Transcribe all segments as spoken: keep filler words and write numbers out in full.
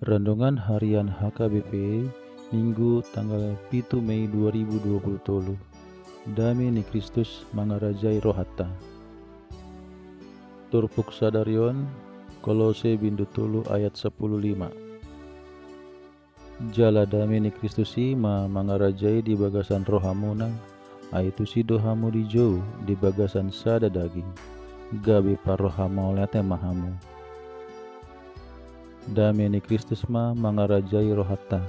Renungan Harian H K B P, Minggu tanggal pitu Mei dua ribu dua puluh tolu. Dame ni Kristus mangarajai rohanta. Turpuk sadari on, Kolose bindu tolu ayat sampulu lima. Jala dame ni Kristus i ma mangarajai di bagasan rohamuna, ai tusi do hamu dijou di bagasan sada daging, gabe parroha mauliate ma hamu. Dame ni Kristus ma mangarajai rohanta.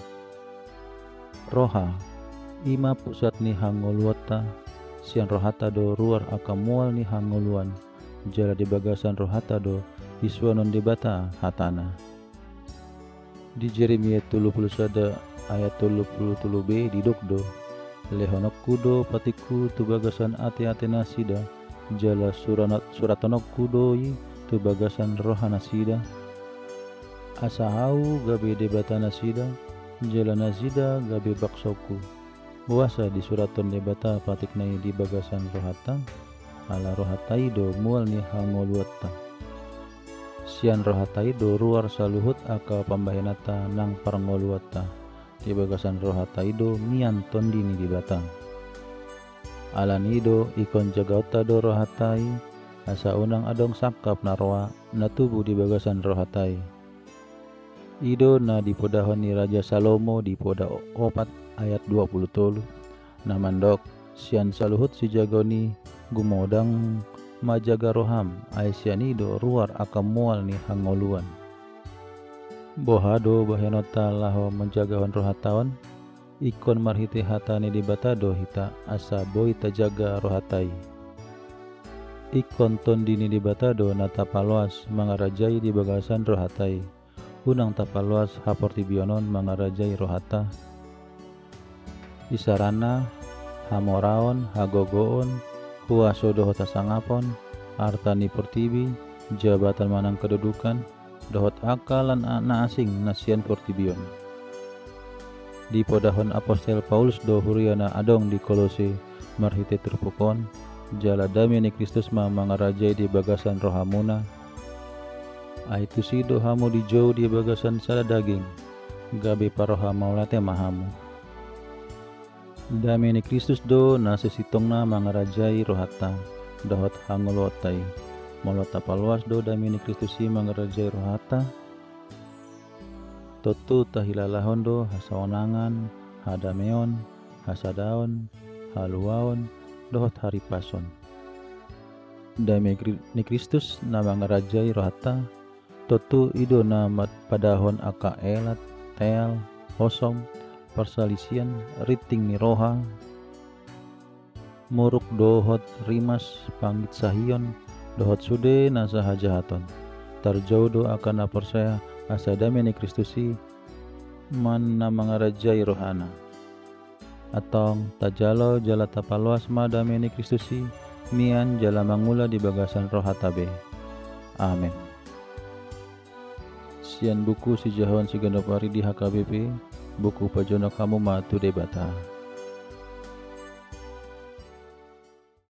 Roha, i ma pusat ni hangoluanta, sian rohanta do ruar angka mual ni hangoluan, jala di bagasan rohanta do disuanon Debata hatana. Di Jeremia tolu pulu sada ayat tolu pulu tolu b didok do, lehononku do patikku tu bagasan ateate nasida, jala suranat-, suratononku do i tu bagasan roha nasida. Asa ahu gabe Debata nasida, jala nasida gabe bangsongku. Boasa disuraton Debata patikna i di bagasan rohanta? Ala rohanta i do mual ni hangoluanta. Sian rohanta i do ruar saluhut angka pambahenanta nang parngoluanta. Di bagasan rohanta i do mian Tondi ni Debata. Alani i do ingkon jagaonta do rohanta i, asa unang adong sangkap na roa na tubu di bagasan rohanta i. I do na dipodahon ni Raja Salomo di Poda opat ayat dua pulu tolu, na mandok, sian saluhut sijagaon i gumodang ma jaga roham, ai sian i do ruar angka mual ni hangoluan. Boha do bahenonta laho manjagahon rohanta on? Ingkon marhite hata ni Debata do hita asa boi tajaga rohanta i. Ingkon Tondi ni Debata do na tapaloas mangarajai di bagasan rohanta i. Unang tapaloas haportibion on mangarajai rohanta. Isarana, hamoraon, hagogoon, huaso dohot hasangapon, arta ni portibi, jabatan manang kedudukan, dohot angka lan a-, na asing na sian portibi on. Dipodahon apostel Paulus do huria na adong di Kolose marhite turpuk on, jala dame ni Kristus ma mangarajai di bagasan rohamuna. Ai tusi do hamu dijou di bagasan sada daging, gabe parroha mauliate ma hamu. Dame ni Kristus do na sasintongna mangarajai rohanta dohot hangoluanta i. Molo tapaloas do dame ni Kristus i mangarajai rohanta, tontu tahilalahon do hasaonangan, hadameon, hasadaon, haluaon, dohot haripason. Dame Kri-, ni Kristus na mangarajai rohanta, tontu i do na mampadahon angka elat, teal, hosom, parsalisian, rinting ni roha, muruk dohot rimas, panginsahion, dohot sude na sahajahaton. Tarjou do angka na porsea asa dame ni Kristus i ma na mangarajai rohana. Antong tajalo jala tapaloas ma dame ni Kristus i, mian jala mangula di bagasan rohanta be. Amen. Sian buku Sijahaon Siganup Ari di H K B P, buku Pajonok Hamu Ma tu Debata.